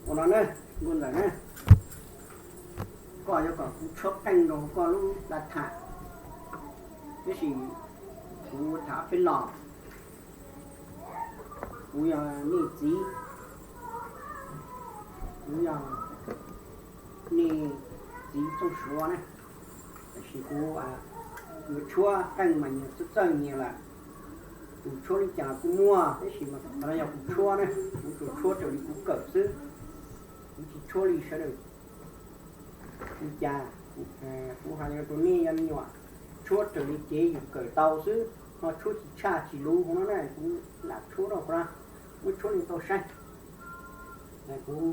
Ua no na, Nkauj Ntxawm na, koj yuav kom kuv tshuab qeej rau koj lub laj tham, tab sis kuv tham ob peb los, kuv yog nej txiv, kuv yog nej txiv Txooj Suav na, tab sis kuv yuav tshuab qeej mas nyias txawj txawj nyias lawm. Tus tshuab li cas kuj muaj, tab sis mas qhov no yog kuv tshuab na, kuv tsuas tshuab raws li kuv kawm xwb, kuv tsis tshuab li sawv daws li cas. Kuv hais rau nej yog me nyuam, tshuab raws li kev yus kawm tau xwb, ho tshuab tsis tshaj tsis luv hauv no na, kuv lam tshuab rau qhov no, muab tshuab li tau saib. Kuv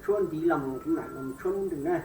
tshuab ntiv los mus kuv mam los tshuab lub ntws na.